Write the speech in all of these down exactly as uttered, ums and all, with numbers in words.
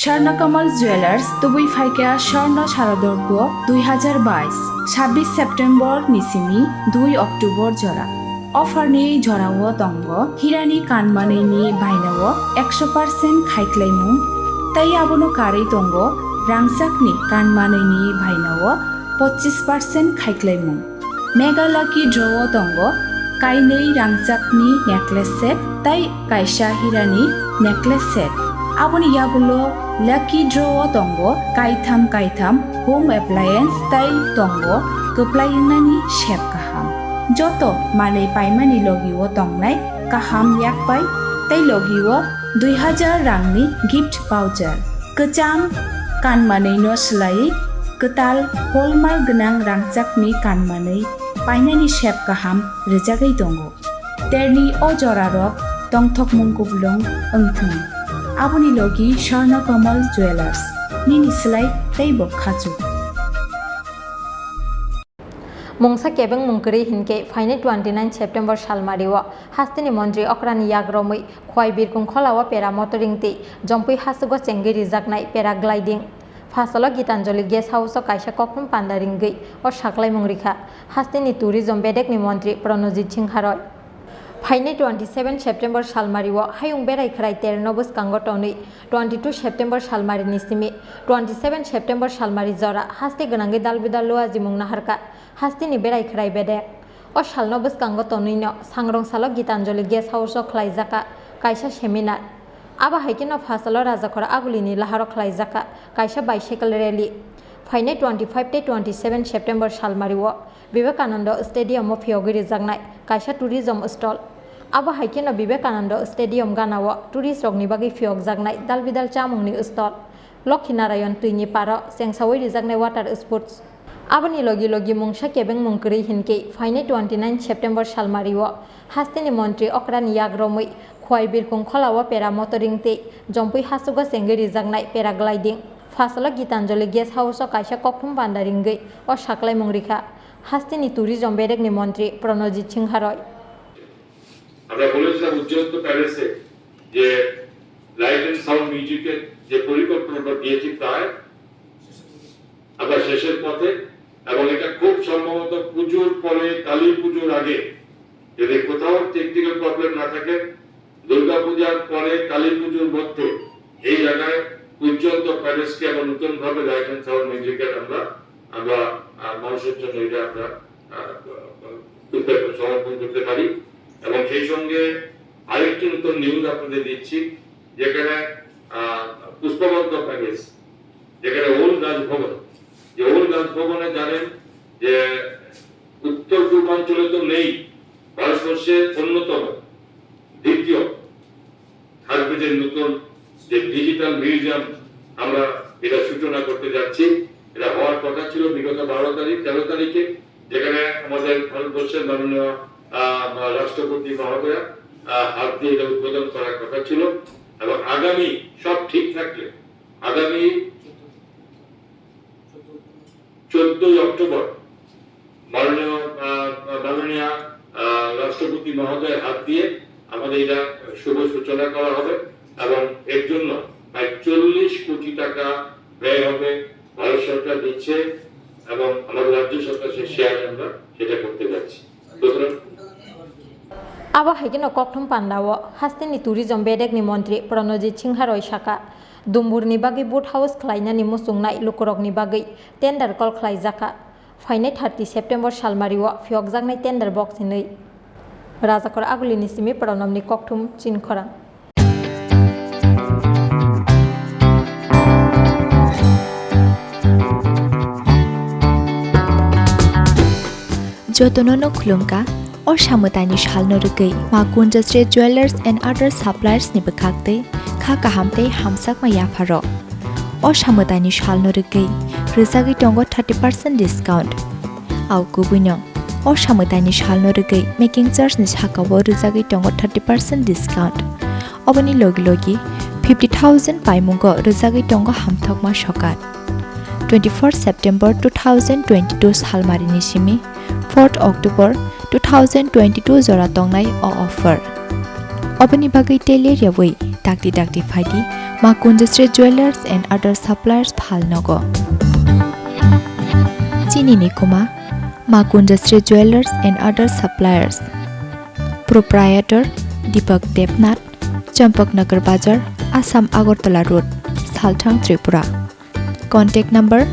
Swarna Kamal Jewelers, tubui phaikha Swarna Sharadorgo dui hazar bais, sabbish September ni simi dui October jora. Offer ni jorao tongo hirani kanmanwi ni bainao ekso percent khaiklaimung, tei abono karwi tongo rangchakni kanmanwi ni bainao pochis percent khaiklaimung. Mega Lucky Draw o tongo kainwi rangchakni necklace set tei kaisa hirani necklace set. Aboni yagulo Lucky Draw o tongo kaitham kaitham home appliance tei tongo kwplai wngnani sep kaham. Joto manwi paimani logi o tongnai kaham yakpai tei logi o dui hazar rangni gift voucher. Kwcham kanmanwi no swlaiwi kwtal hallmark gwnang rangchakni kanmanwi painani sep kaham rwjagwi tongo. Terni o jorarok tongthokmung kuplung wngthung. Aboni logi Swarna Kamal Jewelers, nini swlai teibo khachuk. Mungsa kebengmung kwrwi hinkhe phainai twenty nine September salmario hasteni montri okrani yak romwi Khowai Birkung kholao pera motoring tei jompui hasugo chengwi rijaknai paragliding. Phasalo Gitanjali Guest House o kaisa kokthum panda ringwi o saklaimung rikha hasteni tourism bedekni montri Pranojit Singha Roy. Phainai twenty seven September salmario hayung berai khwrai terno bwskango tonwi twenty two September salmarini simi twenty seven September salmari jora haste gwnangwi dalbidal luajimung naharkha hasteni berai khwrai bedek. O salno bwskango tonwino sangrong salo Gitanjali Guest House o khlaijakha kaisa seminar. Abo hai kheno phasalo Rajakhor Agulini laharo khlaijakha kaisa bicycle rally. Phainai twenty five tei twenty seven September salmario Vivekananda Stadium o phiyogwi rijaknai kaisa tourism stall. Abo hai kheno Vivekananda Stadium ganao tourist rokni bagwi phiyokjaknai dalbidal chamungni stall. Lokhi Narayan twini paro chengsawi rijaknai water sports. Aboni logi logi mungsa kebengmung kwrwi hinkhe phainai twenty nine September salmario hasteni montri okrani yak romwi Khowai Birkung kholao pera motoring tei jompui hasugo chengwi rijaknai paragliding. Phasalo Gitanjali Guest House o kaisa kokthum panda ringwi o saklaimung rikha hasteni tourism bedekni montri Pranojit Singha Roy. আমরা বলেছিলাম উজ্জ্বল প্যালেসে যে light and sound মিউজিকের যে পরিকল্পনাটা দিয়েছি প্রায় আমরা শেষের পথে, এবং এটা খুব সম্ভবত পুজোর পরে, কালী পুজোর আগে, যদি কোথাও টেকনিক্যাল প্রবলেম না থাকে, দুর্গাপূজার পরে কালী পুজোর মধ্যে এই জায়গায় উজ্জ্বল প্যালেসকে আবার নতুনভাবে লাইট অ্যান্ড সাউন্ড মিউজিকের আমরা, আমরা, আহ, মানুষের জন্য এটা আমরা, আহ, সমর্পণ করতে পারি। এবং সেই সঙ্গে আরেকটি নতুন নিউজ আপনাদের দিচ্ছি, যেখানে, আহ, পুষ্পবন্ত প্যালেস, যেখানে ওল্ড রাজভবন, যে ওল্ড রাজভবনে জানেন যে উত্তর পূর্বাঞ্চলে তো নেই, ভারতবর্ষের অন্যতম দ্বিতীয় থাকবে যে নতুন যে ডিজিটাল মিউজিয়াম, আমরা এটা সূচনা করতে যাচ্ছি। এটা হওয়ার কথা ছিল বিগত বারো তারিখ, তেরো তারিখে, যেখানে আমাদের ভারতবর্ষের মাননীয়, আহ, রাষ্ট্রপতি মহোদয়া, আহ, হাত দিয়ে এটা উদ্বোধন করার কথা ছিল। এবং আগামী, সব ঠিক থাকলে, আগামী চোদ্দই অক্টোবর মাননীয়, আহ, মাননীয়, আহ, রাষ্ট্রপতি মহোদয়ের হাত দিয়ে আমাদের এটা শুভ সূচনা করা হবে এবং এর জন্য প্রায় চল্লিশ কোটি টাকা ব্যয় হবে, ভারত সরকার দিচ্ছে এবং আমাদের রাজ্য সরকার সেই শেয়ারে আমরা সেটা করতে যাচ্ছি। সুতরাং Abo hai kheno kokthum pandao hasteni tourism bedekni montri Pranojit Singha Roy sakha, Dumburni bagwi boat house khlainani muchungnai lukurokni bagwi tender call khlaijakha. Phainai thirty September salmario phiyokjaknai tender box hinwi. Rajakhor Agulini simi Pranobni kokthum Chinkhorang. Jotono no khulumkha, o samwtaini salno rwgwi Ma Kunjasri Jewellers and Other Suppliers ni bwkhak tei kha kaham tei hamsakma yapharok. O samwtaini salno rwgwi rwjagwi tongo thirty percent discount. Au kubuino, o samwtaini salno rwgwi making charge ni sakao rwjagwi tongo thirty percent discount. Oboni logi logi fifty thousand paimungo rwjagwi tongo hamthokma sokat. Twenty four September two thousand twenty two salmarini simi fourth October two thousand twenty two jora tongnai o offer. Oboni bagwi tei ler yawi Dakti dakti phaidi Ma Kunjasri Jewellers and Other Suppliers phalnogo. Chini nikuma Ma Kunjasri Jewellers and Other Suppliers. Proprietor Deepak Debnath, Champaknagar Bazar, Assam Agartala Road, Salthang, Tripura. Contact number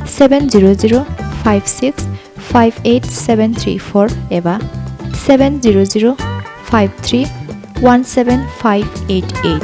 seven zero zero five six five eight seven three four eba seven zero zero five three one seven five eight eight.